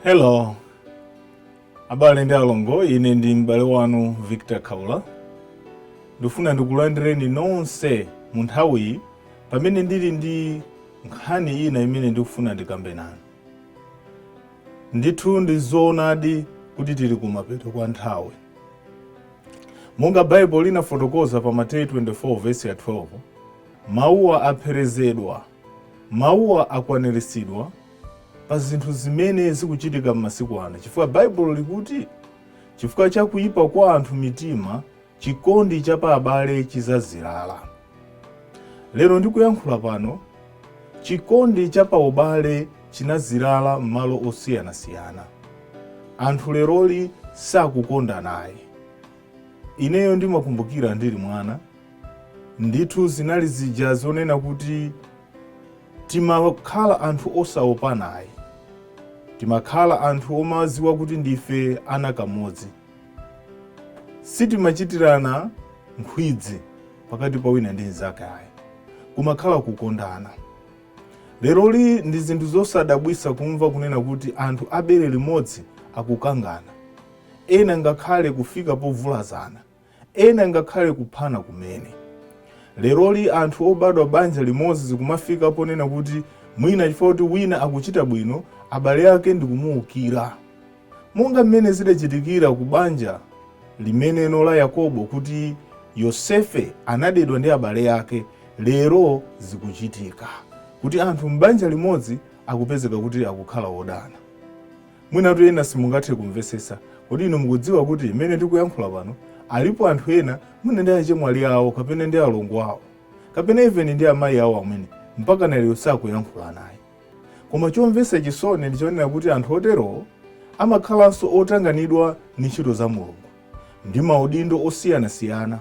Hello abale ndi alongo, ine ndi m'bale wanu Victor Khaula. Ndifuna ndikulandireni nonse mu nthawiyi pamene ndili ndi nkhani ina imene ndikufuna ndikambe nanu. Ndithu ndi zoonadi kuti tili kumapeto kwa nthawi. Monga Baibulo linafotokoza pa Mateyu 24 vesi ya 12, mawuwa apherezedwa, mawuwa akwaniritsidwa pa zinthu zimene zikuchitika m'masiku ano, chifukwa Baibulo likuti chifukwa cha kuyipa kwa anthu mitima, chikondi cha pa abale chizazilala. Lero ndikuyankhula pano, chikondi cha pa ubale chinazilala m'malo osiyanasiyana. Anthu leroli sakukondanayi. Ineyo ndimakumbukira ndili mwana, ndithu zinali zija zonena kuti timakhala anthu osaopanayi, timakhala anthu omaziwa kuti ndife ana kamodzi, sitimachitirana nkhwidzi pakati pa wina ndi mnzake ayi, kumakhala kukondana. Leroli ndi zinthu zosadabwisa kumva kunena kuti anthu abere limodzi akukangana, ena ngakhale kufika povulazana, ena ngakhale kuphana kumene. Leroli anthu obadwa banja limodzi zikumafika ponena kuti mwina chifukwa kuti wina akuchita bwino, abale ake ndikumuwukira, monga mmene zidachitikira ku banja limeneno la Yakobo kuti Yosefe anadedwa ndi abale ake. Lero zikuchitika kuti anthu m'banja limodzi akupezeka kuti akukhala odana. Mwinatu ena simungathe kumvesesa. Kodi inu mukudziwa kuti mmene tikuyankhula pano alipo anthu ena mwina ndi achemwali awo kapena ndi alongo awo kapena even ndi amayi awo amene mpaka na lero sakuyankhula naye? Koma chomvetsa chisoni ndi chonena kuti anthu oterowo amakhalanso otanganidwa ndi ntchito za Mulungu ndi maudindo osiyanasiyana.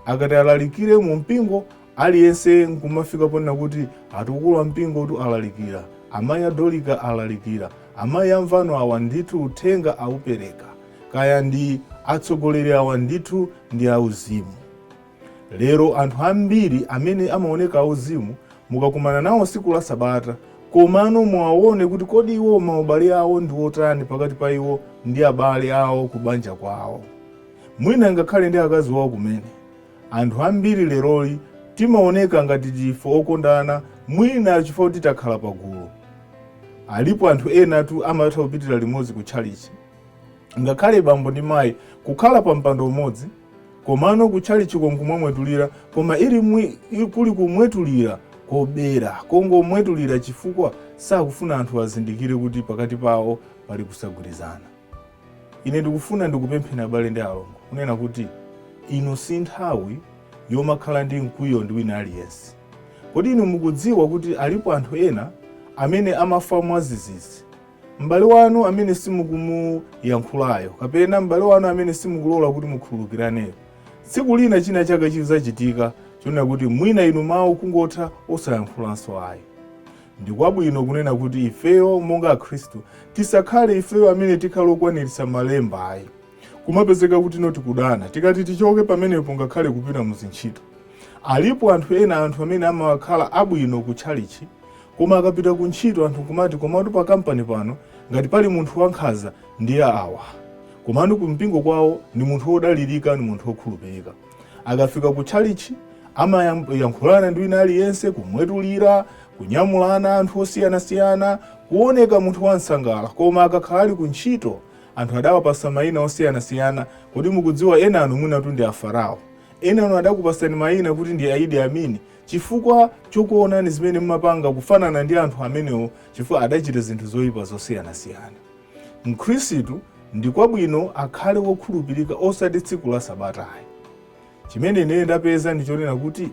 Akati alalikire mu mpingo, aliyense nkumafika ponena kuti atukula mpingo tu alalikira, amayi adolika alalikira, amayi amvano awa ndithu uthenga aupereka, kaya ndi atsogoleri awa ndithu ndi auzimu. Lero anthu ambiri amene amaoneka auzimu mukakumana nawo tsiku la Sabata, komano muwaone kuti kodi iwo maubale awo ndi otani pakati pa iwo ndi abale awo kubanja kwawo, mwina ngakhale ndi akazi wawo kumene. Anthu ambiri leroli timaoneka ngati ndife okondana mwina chifukwa kuti takhala pagulu. Alipo anthu enatu amatha kupitira limodzi ku tchalichi, ngakhale bambo ndi mayi kukhala pa mpando umodzi, komano ku tchalichiko nkumamwetulira, koma ili kuli kumwetulira kobera, kongomwetulira chifukwa sakufuna anthu azindikire kuti pakati pawo pali kusagwirizana. Ine ndikufuna ndikupempheni abale ndi alongo kunena kuti ino si nthawi yomakhala ndi mkwiyo ndi wina aliyense. Kodi inu mukudziwa kuti alipo anthu ena amene amafa mwadzidzidzi? M'bale wanu amene simukumuyankhulayo kapena m'bale wanu amene simukulola kuti mukhululukiraneyo, tsiku lina china chake chidzachitika chonena kuti mwina inu mawu kungotha osayankhulanso ayi. Ndikwabwino kunena kuti ifeyo monga Akhristu tisakhale ifeyo amene tikhale okwaniritsa malemba ayi, kumapezeka kuti no tikudana. Tikati tichoke pamenepo ngakhale kupita muzintchito, alipo anthu ena, anthu amene amakhala abwino ku tchalichi, koma akapita ku ntchito anthu nkumati, "Komatu pa kampani pano ngati pali munthu wankhanza ndiye awa." Komano ku mpingo kwawo ndi munthu wodalirika, ndi munthu wokhulupirika. Akafika ku tchalichi amayankhulana ndi wina aliyense, kumwetulira, kunyamulana anthu osiyanasiyana, kuoneka munthu wansangala. Koma akakhala ali ku ntchito anthu adawapasa mayina osiyanasiyana. Kodi mukudziwa ena anu mwinatu ndi Afarao, ena anu adakupasani mayina kuti ndi Aidi Amini chifukwa chokuonani zimene mumapanga kufanana ndi anthu amenewo, chifukwa adachita zinthu zoyipa zosiyanasiyana. Mkhristu ndi kwabwino akhale wokhulupirika, osati tsiku la Sabatayi. Chimene ine ndapeza ndi chonena kuti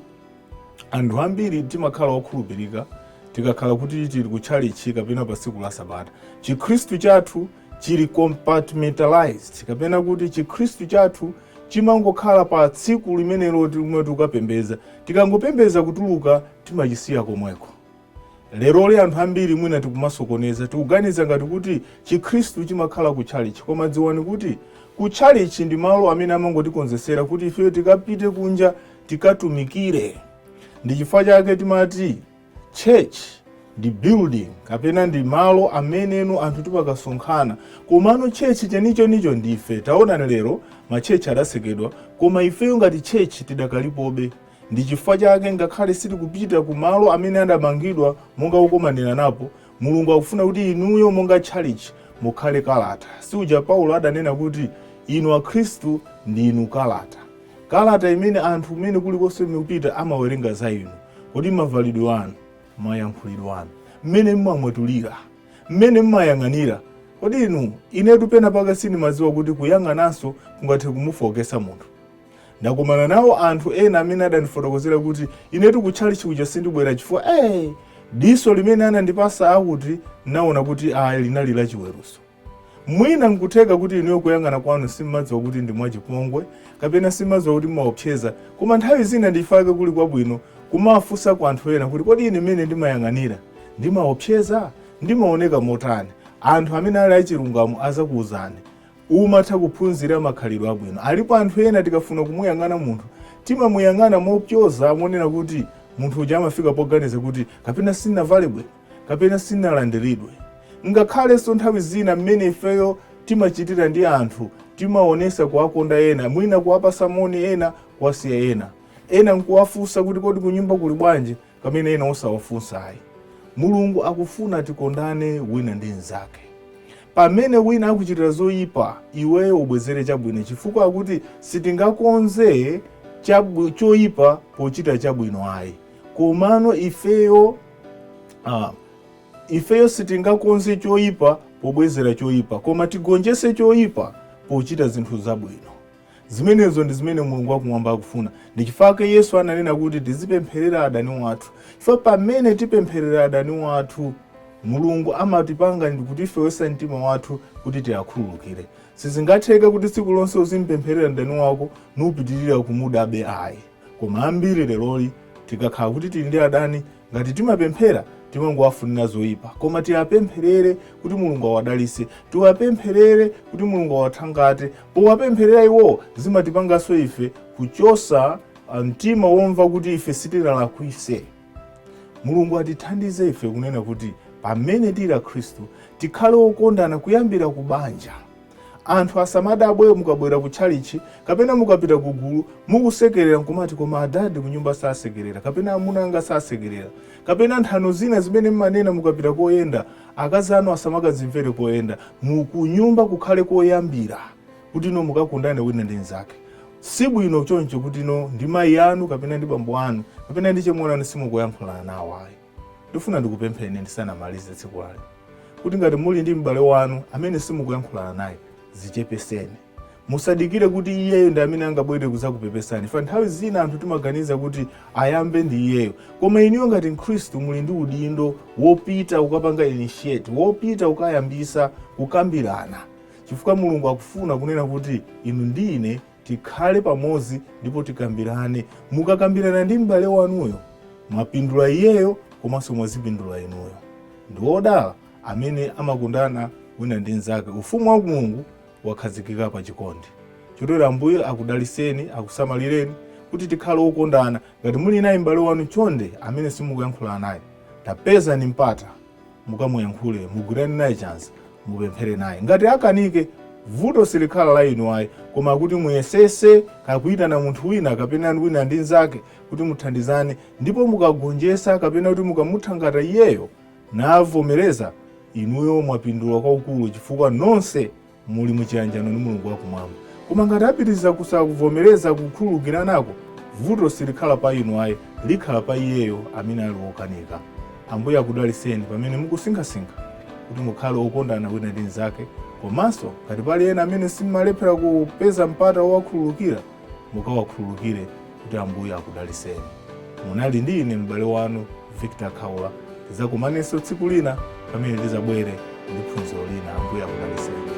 anthu ambiri timakhala okhulupirika tikakhala kuti tili kutchalichi kapena pa tsiku la Sabata. Chikhristu chathu chili compartmentalized, kapena kuti Chikhristu chathu chimangokhala pa tsiku limenelo limwe tikapembeza. Tikangopembeza kutuluka, timachisiya komweko. Leroli anthu ambiri mwina tikumasokoneza, tikuganiza ngati kuti Chikhristu chimakhala ku tchalichi. Koma dziwani kuti ku tchalichi ndi malo amene amangotikonzesera kuti ifeyo tikapite kunja tikatumikire. Ndi chifukwa chake timati church Ndi building kapena ndi malo ameneno anthu timakasonkhana, komano church chenichenicho ndife. Taonani lero ma church adatsekedwa, koma ifeyo ngati church tidakalipobe. Ndi chifukwa chake ngakhale sitikupita ku malo amene adamangidwa monga kukomanira napo, Mulungu akufuna kuti inuyo monga tchalitchi mukhale kalata. Si uja Paulo adanena kuti inu Akhristu ndinu kalata, kalata imene anthu kumene kulikonse mukupita amawerenga za inu. Kodi mavalidwe anu, mayankhulidwe anu, mmene mmamwetulira, mmene mmayang'anira, kodi inu, inetu pena pake sindimadziwa kuti kuyang'ananso kungathe kumufowoketsa munthu. Ndakumana nawo anthu ena amene adandifotokozera kuti inetu kutchalitchi kuja sindibwera chifukwa ee diso limene anandipasa akuti naona kuti ayi linali lachiweruzo. Mwina nkutheka kuti inuyo kuyang'ana kwanu simmadziwa kuti ndi mwachipongwe kapena simmadziwa kuti mmaopseza, koma nthawi zina ndifake kuli kwabwino kumafunsa ku anthu ena kuti kodi ine mmene ndimayang'anira ndimaopseza, ndimaoneka motani? Anthu amene ali achilungamo azakuwuzani. Umatha kuphunzira makhalidwe abwino. Alipo anthu ena tikafuna kumuyang'ana munthu timamuyang'ana mopyoza, monena kuti munthu uja amafika poganiza kuti kapena sindinavale bwino, kapena sindinalandiridwe. Ngakhalenso nthawi zina mmene ifeyo timachitira ndi anthu, timaonesa kuwakonda ena, mwina kuwapasa moni ena, kuwasiya ena, ena nkuwafunsa kuti kodi kunyumba kuli bwanji, kamene ena osawafunsa ayi. Mulungu akufuna tikondane wina ndi mnzake. Pamene wina akuchitira zoyipa, iweyo ubwezere chabwino, chifukwa akuti sitingakonze choyipa pochita chabwino ayi. Komano ifeyo sitingakonze choyipa pobwezera choyipa, koma tigonjese choyipa pochita zinthu zabwino. Zimenezo ndi zimene Mulungu wakumwamba akufuna. Ndi chifukwa Yesu ananena kuti tizipempherera adani wathu, chifukwa pamene tipempherera adani wathu, Mulungu amatipanga ndi kutifewesa mtima wathu kuti tiwakhululukire. Sizingatheke kuti tsiku lonse uzimpempherera mdani wako nupitirira kumudabe ayi. Koma ambiri leroli tikakhala kuti tili ndi adani, ngati timapemphera timangowafunira zoyipa. Koma tiwapempherere kuti Mulungu awadalitse, tiwapempherere kuti Mulungu awathangate. Powapempherera iwo zimatipanganso ife kuchosa mtima womva kuti ife sitinalakwise. Mulungu atithandize ife kunena kuti pamene tili Akhristu tikhale okondana kuyambira ku banja. Anthu asamadabwe mukabwera ku tchalitchi kapena mukapita ku gulu mukusekerera nkumati koma adadi kunyumba sasekerera, kapena amuna anga sasekerera, kapena nthano zina zimene mmanena mukapita koyenda, akazi anu asamakazimvere koyenda. Mukunyumba kukhale koyambira kuti no mukakondane wina ndi mnzake. Sibwino choncho kuti no ndi mayi anu kapena ndi bambo anu kapena ndi chemwali anu simukuyankhulana nawo ayi. Ndifuna ndikupempheni ndisanamalize tsiku lalo kuti ngati muli ndi m'bale wanu amene simukuyankhulana naye, zichepeseni. Musadikire kuti iyeyo ndi amene angabwere kudzakupepesani. Fa nthawi zina anthu timaganiza kuti ayambe ndi iyeyo, koma inuyo ngati Mkhristu muli ndi udindo wopita kukapanga initiate, wopita kukayambisa kukambirana, chifukwa Mulungu akufuna kunena kuti inu ndi ine tikhale pamodzi ndipo tikambirane. Mukakambirana ndi m'bale wanuyo, mwapindula iyeyo komanso mwazipindula inuyo. Ndi wodala amene amakondana wina ndi mnzake. Ufumu wa Mulungu wakhazikika pa chikondi. Chotero Ambuye akudaliseni, akusamalireni kuti tikhale okondana. Ngati muli naye m'bale wanu chonde amene simukuyankhulana naye, tapezani mpata mukamuyankhule, mugwirane naye chanza, mupemphere naye. Ngati akanike, vuto silikhala la inu ayi, koma kuti muyesese kakuyitana munthu wina kapena wina ndi mnzake kuti muthandizane. Ndipo mukagonjesa kapena kuti mukamuthangata iyeyo navomereza, inuyo mwapindula kwaukulu, chifukwa nonse muli muchiyanjano ndi Mulungu wakumwamba. Koma ngati apitiriza kusakuvomereza kukhululukiranako, vuto silikhala pa inu ayi, likhala pa iyeyo amene ali wokanika. Ambuye akudaliseni pamene mukusinkhasinkha kuti mukhale okondana wina ndi mnzake, komanso ngati pali ena amene simmalephera kupeza mpata wowakhululukira, mukawakhululukire kuti Ambuye akudaliseni. Munali ndi ine m'bale wanu Victor Khaula. Tidzakumanenso tsiku lina pamene tizabwere ndi phunziro lina. Ambuye akudaliseni.